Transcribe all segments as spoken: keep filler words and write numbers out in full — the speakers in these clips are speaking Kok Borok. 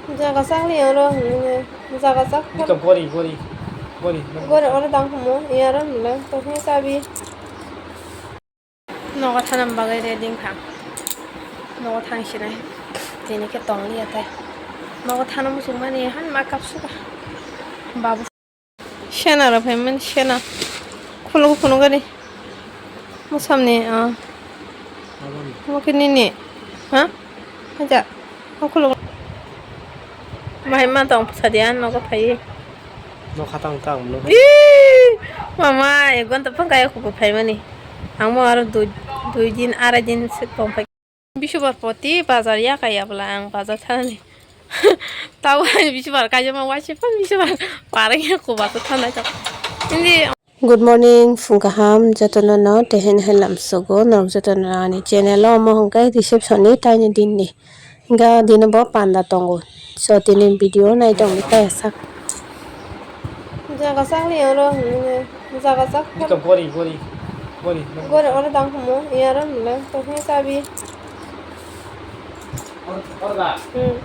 Jaga chak liya oro hinwi jaga chak. Ito gori, gori, gori. Gori oro dang humo, iya oro hinwi tongphai chabi. Nogo thana bagwi ready wngkha. Nogo thang sinai. Tini khe tong liya tei. Nogo thana muchung mani han ma kap suka. Babu. Sena rw phaimani sena. Khuluk phunuk gari. Musamni, ah. Aboni. Omo khe nini. Ha? Haja. Okhuluk. Bahai ma tong phadia nogo phai. No khatang tang no. Ih! Mama, ek ghonta phang kaya khuku phaimani. Ang mo aro dui, dui din, arai din se tong phai. Bisubar poti bazar ya kaya bwla ang bazar thanani. Tau hai bisubar kaya ma waise phang bisubar parang ya ko bazar thanai to. Hindi. Good morning, phung kaham jotono no, tehen hai lamsogo norok jotono ani channel o, omo hwnkhe reception ni taini din ni. Hingke dino bo panda tongo. So, tini video nai tongdi kaya sak. Jaga sak ni oro hinwi jaga sak. Ito gori, gori, gori. Gori oro dang humo, iya oro hinwi tongphai chabi. Hmm.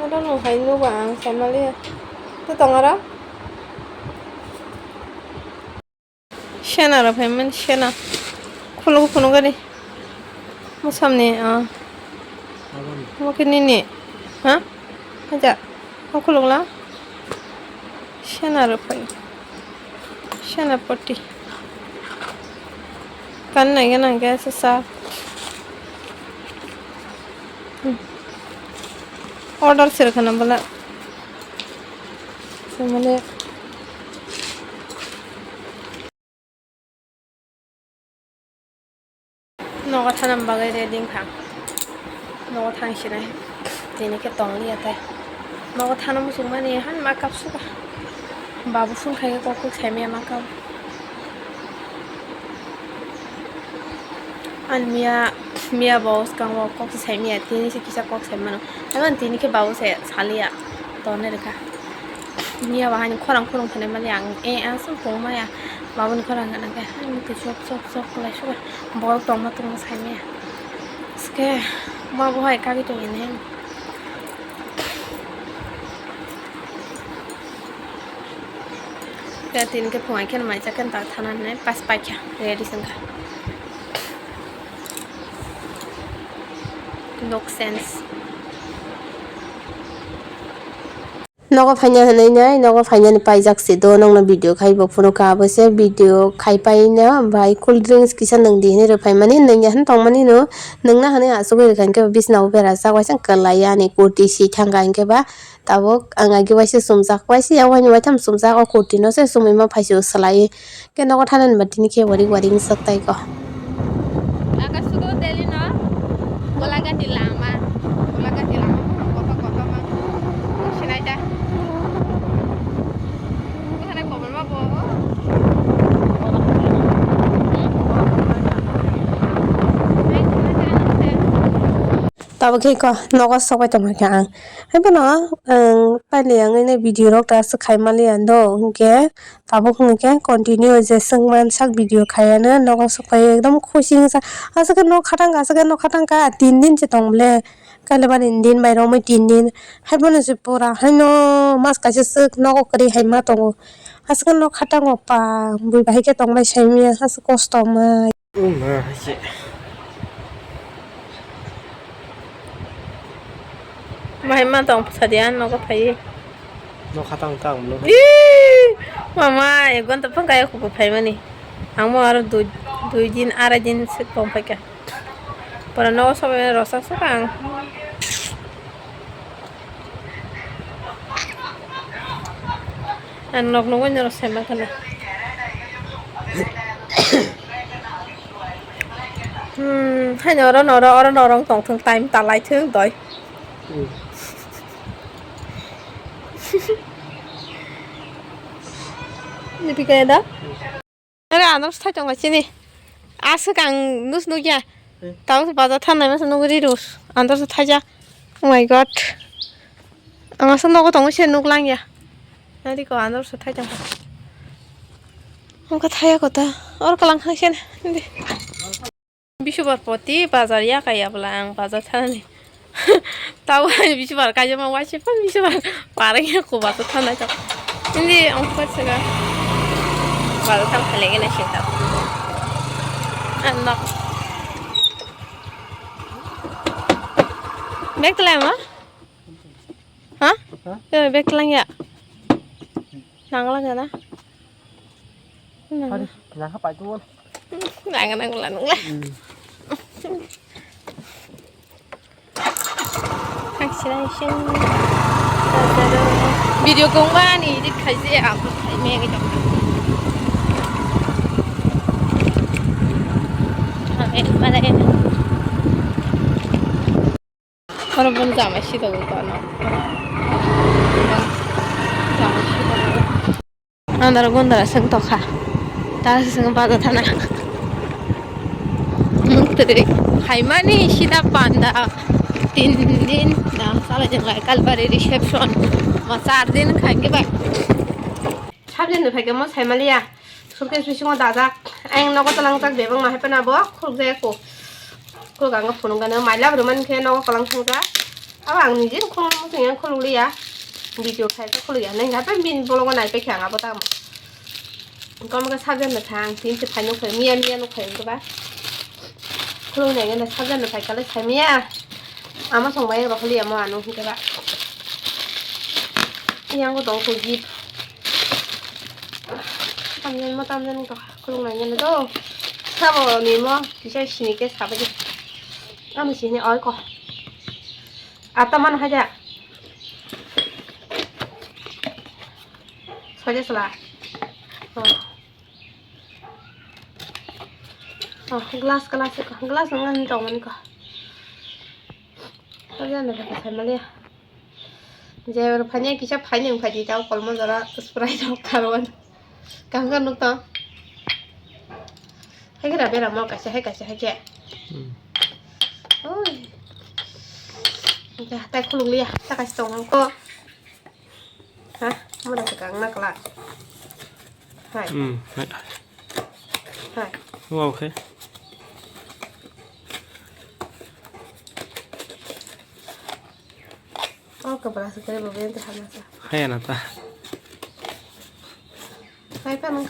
Oro no hai nugo ang saimaliya. To tong oro? Sena rw phaimani sena. Khuluk phunuk gari. Musamni, ah. Aboni. Omo khe nini. Ha? Haja. Okhuluk la. Sena rw phai. Sena poti. Kan nai gana hwnkhe sasa. Hmm. Order sir khana bwla. Sumane. Nogo thana bagwi ready wngkha. Nogo thang sinai. Tini khe tong liya tei. Nogo thana muchung mani han ma kap suka. Babu phone khai khe kok kuk sai maya ma kap. Ani miya, miya bo swkango kok se sai maya, tini se kisa kok sai mano. Haikhe tini khe babu se saliya, tonwi rwkha. Miya bo haino khorang khorang thani mali ang, e, aswk tong maya, babuni khorang gana khe, haino twi chop chop chop kwlai suka, borok tongma tongma sai maya. Swkhe babu hai kagwi tongya nai. Khe tini khe phungai kheno maisa khe ta thana hinwi pas paikha ready se wngkha. Nok sense. Nogo phaina hinwi nai, nogo phainani paijak se do, nokno video khai bo phunukha, abo se video khai paina bai cool drinks kisa nwng di hinwi rw phaimani, nwngya hinwi tongmani no, nwngna hinwi achugwi rwkha hinkhe bisna o berajak waisa kwlai ani kurti si thangkha hinkhe ba. Tabuk ang agi waisa chumjak, waisa ya waini waitham chumjak, o kurti no se chumui ma phaisio swlaiwi. Khe nogo thanani ba tini khe wari wari wngsak tai ko. Aga sudo Delhi no Golagati lama, Golagati lama koto koto ma sinai ta. Bukhana kobor ma bo. Tabuk khe ko nogo sok bai tongkha ang. Haiphano ang pailai ang ini video rok ta aswk khai maliya do, hinkhe tabuk hinkhe continue je swngman sak video khaiya no nogo sok bai ekdom khushi wngsa. Aswk khe nok khatang kha, aswk khe nok khatang kha, tin din se tong bole, kailabari ni din bai romwi tin din, haiphano se pura haino mas kaisa swk nogo kwrwi hai ma tongo. Aswk khe nok khatang o pa bui bahai khe tong bai sai manya, aswk kosto wngmai. Wngma hai se. Bahai ma tong phadia nogo phaiwi. Nok khatang tang no. Ih, mama, ek ghonta phang kaya khupu phaimani. Ang mo aro dui, dui din, arai din se tong phaikha. Pura nogo sobai rwchapsukha ang. Ang nok nugwi norok saimankha na. Hmm, haino oro noro, oro norok tongthung, time talaithung doi. Hmm. Ni pikaya da? Oro andro se thai tongkha chini. Aswk ang nus nukya. Hmm. Tabuk se bazar thangnai masa nugwi rw. Andro se thaijak. Oh my God. Ang aswk nogo tongo se nuk langya. Nari ko andro se thai tongkha. Wngkha thaya kota. Oro kalang khang se. Hindi. Bisubar poti bazar ya kaya bwla ang bazar thanani. Tau bisi bar kaijama waise pa bisi bar parang ya ko bato thanai to. Hindi ang pat sega. Bato thang khale gena sing tau. Ano. Bek telang ma? Ha? Ha? Eh, bek telang ya. Nang lang ya na. Hari, nang apa itu? Nang nang lang lang. Thanks, Rachel. Video kong ba ni edit khai se, upload khai me ngi jok. Oke, bye. Oro bun jama si do ko no. Jama si do. Andar gondar seng tokha. Ta seng pada thana. Mung teri. Haimani sida panda. Tin din. Da sala jeng lai kalbari reception. Ma char din khangi bai. Sabjani phai kamo saimaliya. Suitcase bisingo dajak. Ang nogo talangjak bebak ma hai phano bo khuluk jaya ko. Khuluk ang phunuk gano maila bwrwi man khe nogo kalang thangja. Abo ang nijin khuluk muchung yang khuluk liya. Video khai khe khuluk ya. Nang hape bin bologo nai pe khe ang abo tamo. Kom khe sabjani thang tin se phai nuk phai miya miya nuk phai ba. Khuluk nai gana sabjani phai kale saimiya. Ama song bai rok liya mo anu hingke ba. Yang ko dong ko gift. Tamjani mo tamjani to khuluk nai gana do. Sabo ni mo kisa sini ke sabai. Ami sini oi ko. Ata man haja. Soja sala. Oh. Oh, glass, glass, glass nang nang tong man ko. Soja na ka sai mali. Je ro phanya kisa phanya phadi tau kolmo jora Sprite rok karwan. Kang kang nuk tong. Hai kira bera mo kaisa hai kaisa hai ke. Hmm. Oi. Ja, tai khuluk liya, ta kaisa tong ko. Ha, mura se kang na kala. Hai. Hmm, hai. Hai. Wow, okay. Oh, kepala sekali bawa yang terhana sa. Hai, Anata. Hai, kan,